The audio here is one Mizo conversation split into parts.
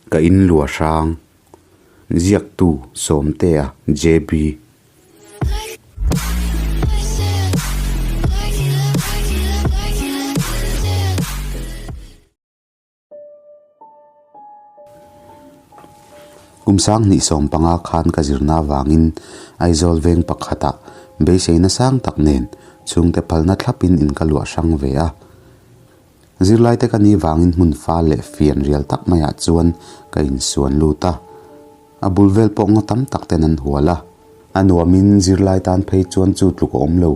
Ka in lua hrang. Ziaktu Sawmtea JB. Kum sanghnih 15 khan ka zirna avangin Aizawl veng pakhatah beiseina sang tak nen chhungte phalna thlapin in ka luah hrang ve a. Zirlaite ka nih vangin hmun fal leh fian rial tak maiah chuan ka insuan lut a. A bul vel pawh ngaw tam tak ten an hual a. A nuamin zirlai tan phei chuan chu tluk a awm lo.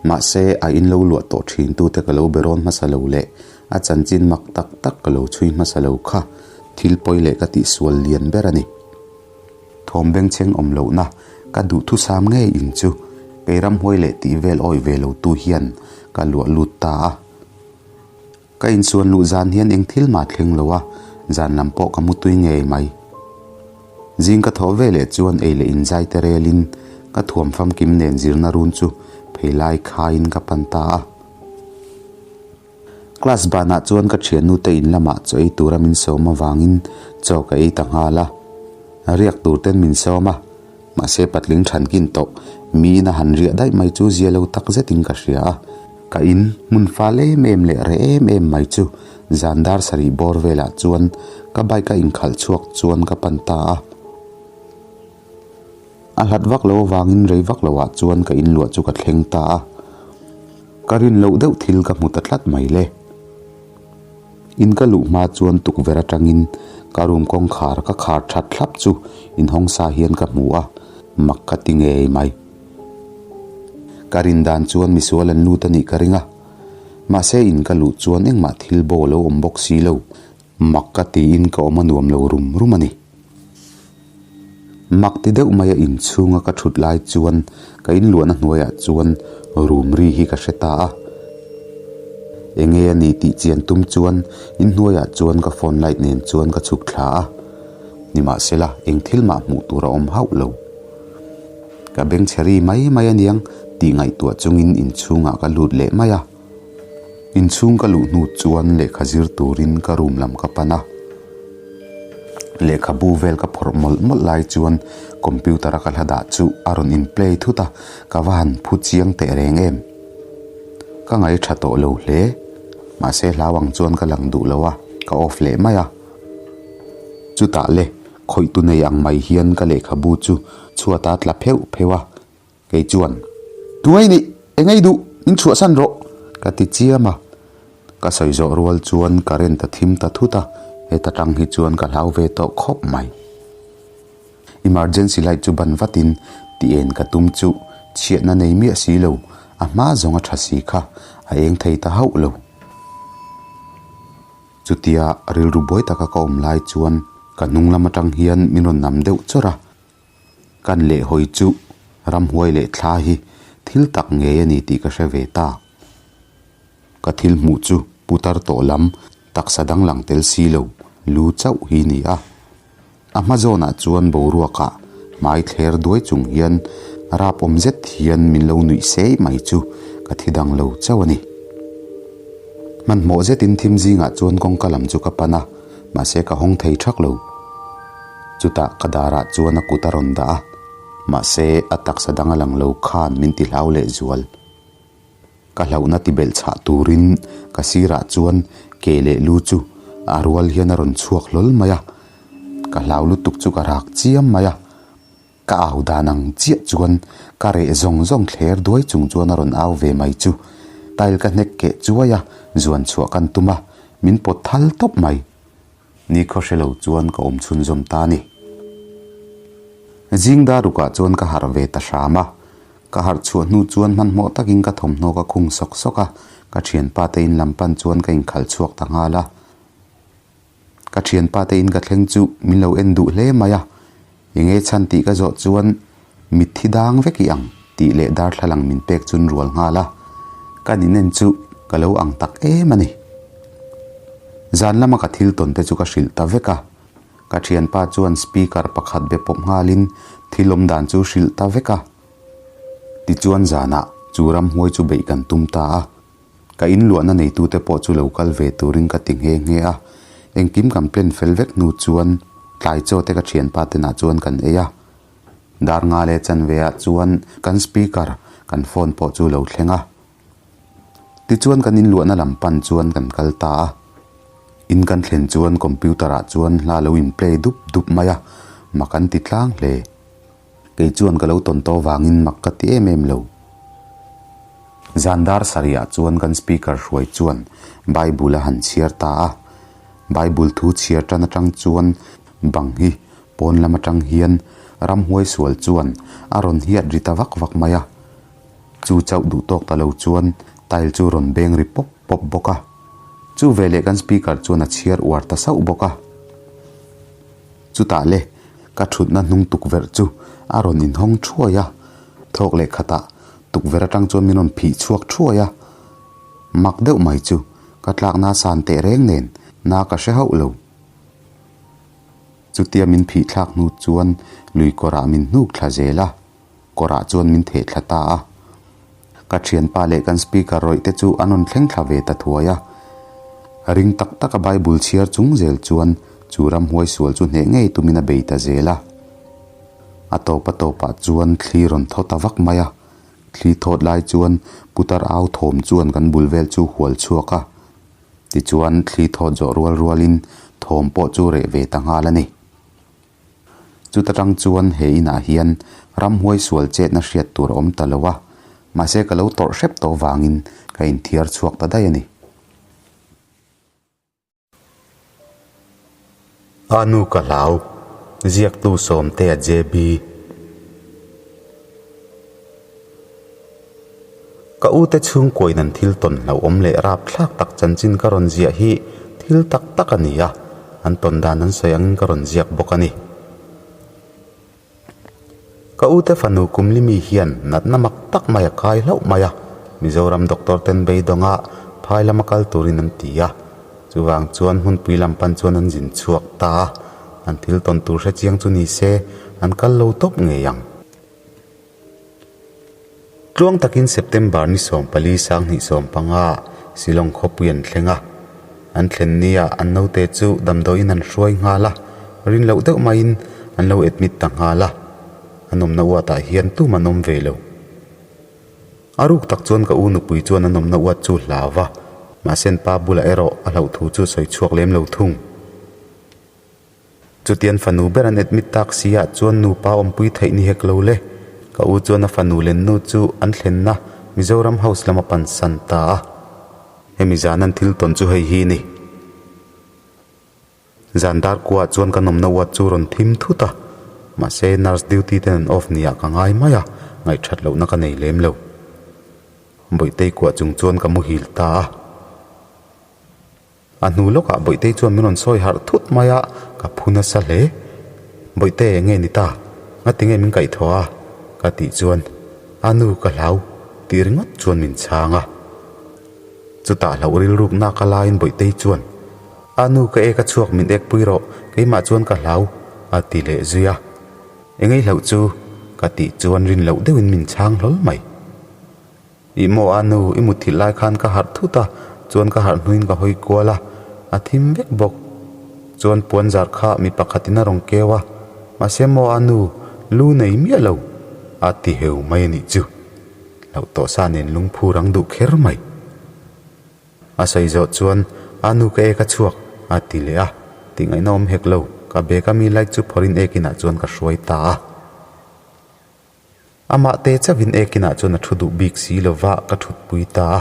Mahse, a in lo luah tawh thin tute ka lo be rawn hmasa lo leh a chanchin mak tak tak ka lo chhui hmasa lo kha thil pawi leh ka tihsual lian ber a ni. Thawm bengchheng awm lohna ka duhthusam ngei in chu kei ramhuai leh tih vel awih ve lo tu hian ka luah lut ta a. Ka insuan luh zan hian eng thil mah thleng lo a, zan lam pawh ka mutui ngei mai. Zing ka thawh ve leh chuan ei leh inzai te relin ka thuam famkim nen zirna run chu pheilai khaiin ka pan ta a. Class banah chuan ka thiannu te in lamah chaw ei tura min sawm avangin chaw ka ei ta nghal a. Riak tur ten min sawm a, mahse patling than kin tawh miin a han riah daih mai chu zia lo tak zetin ka hria a. Ka in hmun fal em em leh reh em em mai chu zan dar sarih bawr velah chuan ka bike a inkhalh chhuak chuan ka pan ta a. A hlat vak lo avangin rei vak loah chuan ka inluah chu ka thleng ta a. Ka rin loh deuh thil ka hmu ta tlat mai le. In ka luh hma chuan tukverh atangin ka room kawngkhar ka khar that thlap chu inhawng sa hian ka hmu a, mak ka ti ngei mai. Ka rin dan chuan misual an lut a nih ka ring a, mahse in ka luh chuan engmah thil bo a lo awm bawk si lo. Mak ka tiin ka awm a nuam lo rum rum a ni. Mak ti deuh maia inchhunga ka thut lai chuan ka inluahna hnuaiah chuan rum ri hi ka hre ta a. Enge a ni tih chian tum chuan inhnuaiah chuan ka phone light nen chuan ka chhuk thla a. Nimahsela eng thil mah hmuh tur a awm hauh lo. Ka bengchhe ri mai mai aniang tih ngaihtuah chungin inchhungah ka lut leh mai a. Inchhung ka luh hnu chuan lehkha zir turin ka room lam ka pan a, lehkhabu vel ka phawrh mawlh mawlh lai chuan computer a ka hla dah chu a rawn in play thut a, ka va han phu chiang teh reng em. Ka ngaih tha tawh lo hle, mahse hlau ang chuan ka lang duh lo a, ka off leh mai a. Chutah le, khawih tu nei ang mai hian ka lehkhabu chu chhuat a tla pheuh pheuh a, Kei chuan, Tuai nih, eng ei duh, min chhuahsan rawh, ka ti chiam a. Ka sawi zawh rual chuan current a thim ta thut a, heta tang hi chuan ka hlau ve tawh khawp mai. Emergency light chu ban vatin ti en ka tum chu chhiatna nei miah si lo, a hma zawng a tha si kha a eng thei ta hauh lo. Chutia rilru buai taka ka awm lai chuan ka hnung lam atang hian min rawn nam deuh chawrh a. Kan lehhawi chu ramhuai leh thla hi thil tak ngei a ni tih ka hre ve ta. Ka thil hmuh chu putar tawh lam taksa danglang tel si lo lu chauh hi ni a. A hma zawnah chuan boruakah hmai thler duai chung hian rap awm zet hian min lo nuih sei mai chu ka thi dang lo chauh a ni. Hmanhmawh zetin thim zingah chuan kawngka lam chu ka pan a, mahse ka hawng thei thak lo. Chutah ka darah chuan a kut a rawn dah a, mahse a taksa dang a lang lo khan min ti hlau leh zual. Ka hlauhna ti belh chhah turin ka sirah chuan ke leh lu chu a rual hian a rawn chhuak hlawl mai a, ka hlau lutuk chu ka rak chiam mai a. Ka au dan ang chiah chuan ka reh zawng zawng thler duai chung chuan a rawn au ve mai chu. Tile ka hnek keh chuai a, zuan chhuah kan tum a, min pawt thal tawp mai. Ni khaw hre lo chuan ka awm chhunzawm ta a ni. Zing dar rukah chuan ka harh ve ta hram a, ka harh chhuah hnu chuan hmanhmawh takin ka thawmhnaw ka khung sawk sawk a, ka thianpa te in lam pan chuan ka inkhalh chhuak ta nghal a. Ka thianpa te in ka thleng chu min lo en duh hle mai a, enge chhan tih ka zawh chuan mitthi dang vek i ang tih leh darthlalang min pek chun rual nghal a, ka ninen chu ka lo ang tak em a ni. Zan lama ka thil tawn te chu ka hrilh ta vek a, ka thianpa chuan speaker pakhat be pawp nghalin thil awm dan chu hrilh ta vek a. Tichuan zanah chu ramhuai chu beih kan tum ta a. Ka inluahna neitute pawh chu lo kal ve turin ka ti nghe nghe a. Engkim kan plan fel vek hnu chuan tlai chaw te ka thianpa tenah chuan kan ei a. Dar nga leh chanve ah chuan kan speaker kan phone pawh chu lo thleng a. Tichuan kan inluahna lam pan chuan kan kal ta a. In kan thlen chuan computer ah chuan hla lo in play dup dup mai a, mak an ti tlang hle. Kei chuan ka lo tawn tawh vangin mak ka ti em em lo. Zan dar sarihah chuan kan speaker hruai chuan Bible a han chhiar ta a. Bible thu chhiar tan atang chuan bang hi pawn lam atang hian ramhuai sual chuan a rawn hiat ri ta vak vak mai a. Chu chauh duh tawk ta lo chuan tile chu rawn beng ri pawp pawp bawk a. Chu veleh kan speaker chuan a chhiar uar ta sauh bawk a. Chutah le, ka thutna hnung tukverh chu a rawn inhawng thuai a, thawk leh khatah tukverh atang chuan min rawn phih chhuak thuai a. Mak deuh mai chu ka tlakna san teh reng nen na ka hre hauh lo. Chutia min phih thlak hnu chuan lui kawrah min hnuk thla zel a. Kawrah chuan min theh thla ta a. Ka thianpa leh kan speaker rawih te chu an rawn thleng thla ve ta thuai a. Ring tak tak a Bible chhiar chung zel chuan chu ramhuai sual chu hneh ngei tumin a bei ta zel a. A tawp a tawpah chuan thli rawn thaw ta vak mai a. Thli thawt lai chuan putar au thawm chuan kan bul vel chu hual chhuak a. Tichuan thli thawt zawh rual rualin thawm pawh chu reh ve ta nghal a ni. Chuta tang chuan he inah hian ramhuai sual chetna hriat tur a awm ta lo a, mahse ka lo tawrh hrep tawh vangin ka inthiar chhuak ta daih a ni. A nu ka hlau, ziaktu Sawmtea JB. Ka ute chhungkuain an thil tawn hlauhawm leh rapthlak tak chanchin ka rawn ziah hi thil tak tak a ni a, an tawn dan an sawi angin ka rawn ziak bawk a ni. Ka ute fanu Kumlimi hian natna mak tak mai a kai hlauh mai a, Mizoram doctor ten beidawnga phai lama kal turin an ti a, chuvang chuan hmunpui lam pan chuan an zin chhuak ta a, an thil tawn tur hrechiang chu ni se an kal lo tawp ngei ang. Tluang takin September ni 14 2015 Shillong khawpui an thleng a. An thlen nia an naute chu damdawiin an hruai nghal a, rin loh deuh maiin an lo admit ta nghal a. An awmna uatah hian tum an awm ve lo. A ruk tak chuan ka u nupui chuan an awmna uat chu hlau va, mahse an pa bulah erawh a hlauh thu chu sawi chhuak lem lo thung. Chutian fanu ber an admit tak si ah chuan nupa awmpui theih ni hek lo le. Ka u chuan a fanu lennu chu an thlenna Mizoram House lama pan san ta a. Hemi zan an thil tawn chu hei hi ni. Zan dar kuah chuan ka nawmna uat chu rawn thim thut a. Mahse nurse duty ten an off ni ah ka ngai mai a, ngaihthat lohna ka nei lem lo. Bawihtei kuah chung chuan ka muhil ta a. A hnu lawkah Bawihtei chuan min rawn sawi harh thut mai a, ka phu nasa hle. Bawihtei eng nge ni ta? Ngati nge min kaihthawh a? Ka tih chuan, A nu ka hlau tih ringawt chuan min chhang a. Chutah hlauh rilruk nak a laiin Bawihtei chuan, A nu ka ek a chhuak min ek pui rawh, keimah chuan ka hlau a ti leh zui a. Engei hlauh chu? Ka tih chuan rin loh deuhin min chhang hlawl mai. Ih maw a nu, i mutthilh lai khan ka harh thut a, chuan ka harh hnuin ka hawi kual a, a thim vek bawk. Chuan puan zar kha mi pakhatin a rawn keu a, mahse maw a nu, lu nei miah lo, a ti heu mai a nih chu. Hlauh tawh sa nen lungphu rang duh kher mai. A sawi zawh chuan, A nu ka ek a chhuak, a ti leh a, tih ngaihna awm hek lo, ka bag a mi light chu phawrhin ekinah chuan ka hruai ta a. Amah te chauhin ekinah chuan a thu duh bik si lova ka thutpui ta a.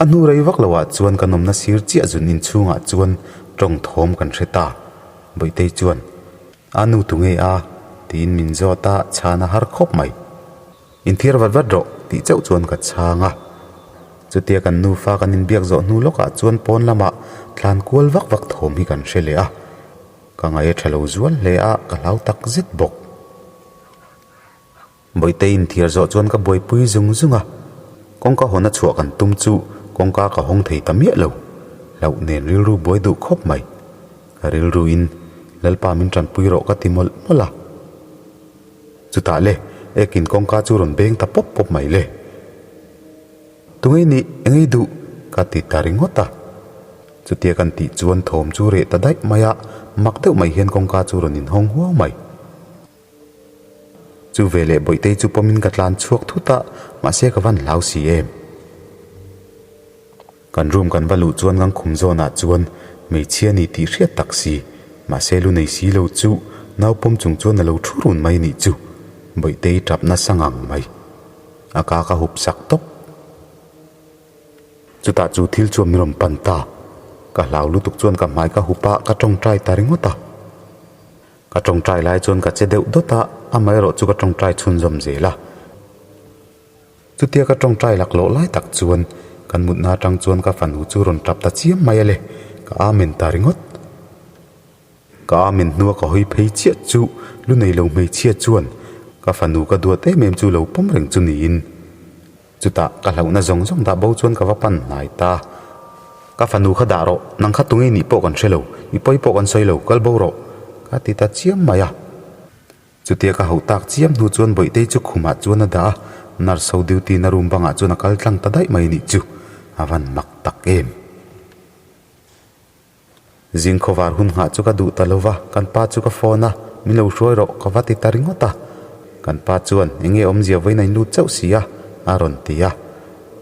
A hnu rei vak loah chuan kan awmna sir chiah zun inchhungah chuan tawng thawm kan hre ta. Bawihtei chuan, A nu tu nge a? tiin min zawt a, chhan a har khawp mai. Inthiar vat vat rawh tih chauh chuan ka chhang a. Chutia kan nufa kan inbiak zawh hnu lawkah chuan pawn lamah tlan kual vak vak thawm hi kan hre leh a. Ka ngaih a tha lo zual hle a, ka hlau tak zet bawk. Bawihte inthiar zawh chuan ka buaipui zung zung a, kawngka hawn a chhuah kan tum chu kawngka ka hawng thei ta miah lo. Hlauh nen rilru buai duh khawp mai. Ka rilruin Lalpa min tanpui rawh ka ti mawlh mawlh a. Chutah le, ekin kawngka chu rawn beng ta pawp pawp mai le. Tungei nih, engei duh? ka ti ta ringawt a. Chutia kan tih chuan thawm chu reh ta daih mai a, mak deuh mai hian kawngka chu rawn inhawng huau mai. Chu veleh Bawihtei chu pawmin ka tlan chhuak thut a, mahse ka van hlau si em. Kan room kan va luh chuan kan khum zawnah chuan hmeichhia ni tih hriat tak si, mahse lu nei si lo chu naupawm chung chuan a lo thu run mai nih chu Bawihtei tap nasa ngang mai. A ka ka hup sak tawp. Chutah chu thil chuan min rawn pan ta. Ka hlau lutuk chuan ka hmai ka hup a, ka tawngtai ta ringawt a. Ka tawngtai lai chuan ka che deuh dawt a, amaherawh chu ka tawngtai chhunzawm zel a. Chutia ka tawngtai laklawh lai tak chuan kan mutna atang chuan ka fanu chu rawn tap ta chiam mai a le, ka amen ta ringawt. Ka amen hnua ka hawi phei chiah chu lu nei lo hmeichhia chuan ka fanu ka duat em em chu lo pawm reng chu niin. Chutah ka hlauhna zawng zawng dah bo chuan ka va pan hnai ta. Ka fanu kha dah rawh, nang kha tunge nih pawh kan hre lo, i pawi pawh kan sawi lo, kal bo rawh, ka ti ta chiam mai a. Chutia ka hauh tak chiam hnu chuan Bawihtei chu khumah chuan a dah a, nurse ho duty na room bangah chuan a kal tlang ta daih mai nih chu a van mak tak em. Zing khawvar hun nghah chu ka duh ta lo va, kan pa chu ka phone a, min lo hruai rawh ka va ti ta ringawt a. Kan pa chuan eng nge awmzia vawiin a inlut chauh si a, a rawn ti a.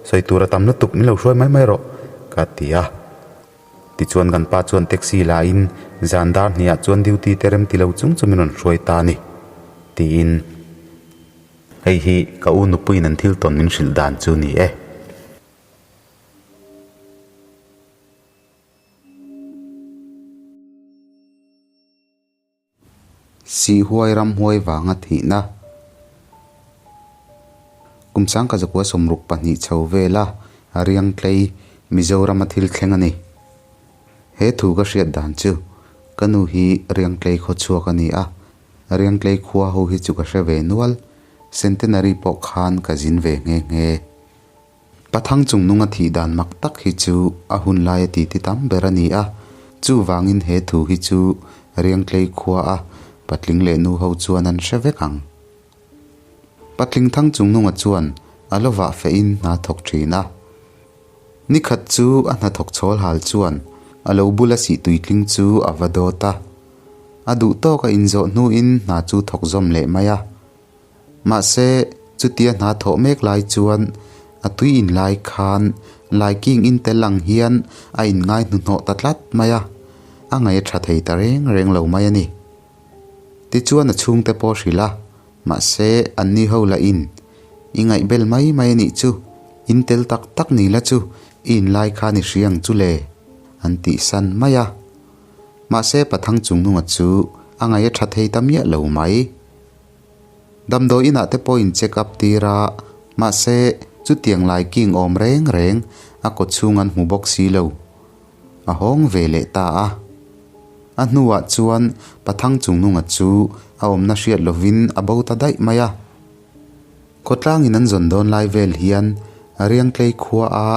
Sawi tur a tam lutuk min lo hruai mai mai rawh ka ti a. Tichuan kan pa chuan taxi la in zan dar hniah chuan duty te rem ti lo chung chu min rawn hruai ta a ni tiin hei hi ka u nupuiin an thil tawn min hrilh dan chu ni e. Sihhuai ramhuai vanga thihna Kum sangka zakua 62 chho vela Riangtlei Mizorama thil thleng a ni. He thu ka hriat dan chu ka nu hi Riangtlei khaw chhuak a ni a, Riangtlei khua ho hi chu ka hre ve nual, Centenary pawh khan ka zin ve nghe nghe. Pathang chungnunga thih dan mak tak hi chu a hun laia titi tam ber a ni a, chuvangin he thu hi chu Riangtlei khua a patling leh nu ho chuan an hre vek ang. Patling thang chungnunga chuan a lo vah fehin hna thawk thin a. Nikhat chu a hnathawk chhawl hal chuan a lo bula sih tuitling chu a va dawt a. A duh tawk a inzawh hnuin hna chu thawk zawm leh mai a. Mahse, chutia hna thawh mek lai chuan a tui in lai khan laiking in tel ang hian a inngai hnuhnawh ta tlat mai a, a ngaih a tha thei ta reng reng lo mai a ni. Tichuan a chhungte pawh hrilh a, mahse anni ho lah in i ngaihbel mai mai a nih chu, in tel tak tak ni la chu i in lai khan i hria ang chu le, an tihsan mai a. Mahse Pathang chungnunga chu a ngaih a tha thei ta miah lo mai. Damdawi inah te pawh in check up tir a, mahse chutiang lai king awm reng reng a kaw chhung an hmu bawk si lo. A hawng ve leh ta a. A hnuah chuan Pathang chungnunga chu a awmna hriat lovin a bo ta daih mai a. Khawtlangin an zawn dawn lai vel hian Riangtlei khua a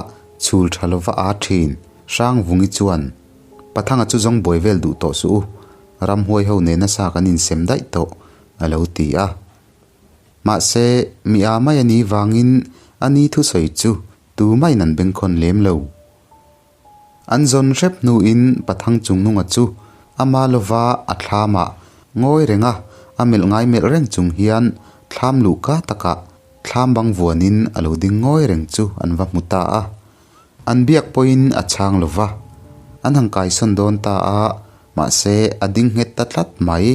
chhul tha lova aa thin Hrangvungi chuan Pathanga chu zawng buai vel duh tawh suh u, Ramhuai ho nena sa kan insem daih tawh, a lo ti a. Mahse, mi a mai a ni vangin a ni thusawi chu tumahin an bengkhawn lem lo. An zawn hrep hnuin Pathang Chungnunga chu ama lova a thlamah ngawi reng a, a melh ngai melh reng chung hian thlam luhka takah thlam bang vuanin a lo ding ngawi reng chu an va hmu ta a. An biak pawhin a chhang lo va, an han kaisawn dawn ta a, mahse a ding nghet ta tlat mai.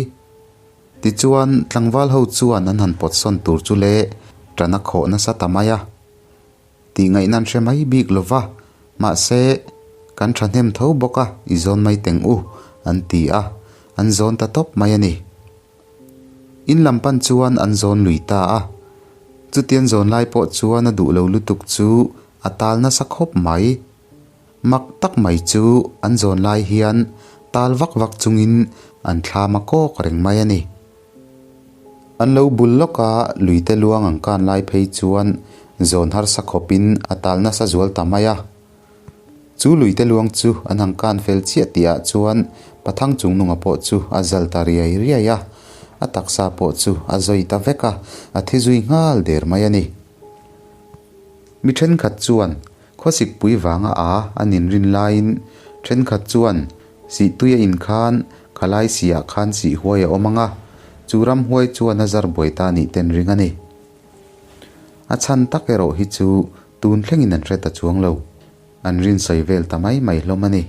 Tichuan tlangval ho chuan an han pawt sawn tur chu le tan a khawh nasa ta mai a. Tih ngaihna an hre mai bik lo va, mahse kan thahnem tho bawk a, i zawn mai teng u, an ti a, an zawn ta tawp mai a ni. In lam pan chuan an zawn lui ta a. Chutian zawn lai pawh chuan a duh lo lutuk chu a tal nasa khawp mai. Mak tak mai chu an zawn lai hian tal vak vak chungin an thlam a kawk reng mai a ni. An lo bul lawk a, luite luang an kan lai phei chuan zawn harsa khawpin a tal nasa zual ta mai a. Chu luite luang chu an han kan fel chiah tihah chuan Pathang chungnunga pawh chu a zal ta riai riai a, a taksa pawh chu a zawi ta vek a, a thi zui nghal der mai a ni. Mi thenkhat chuan khawsikpui vanga a an inrin laiin Thenkhat chuan sih tui a in khan khalai sihah khan sih huai a awm ang a, chu ramhuai chuan a zar buai ta nih ten ring a ni. A chhan tak erawh hi chu tun thlengin an hre ta chuang lo. An rin sawi vel ta mai mai hlawm a ni.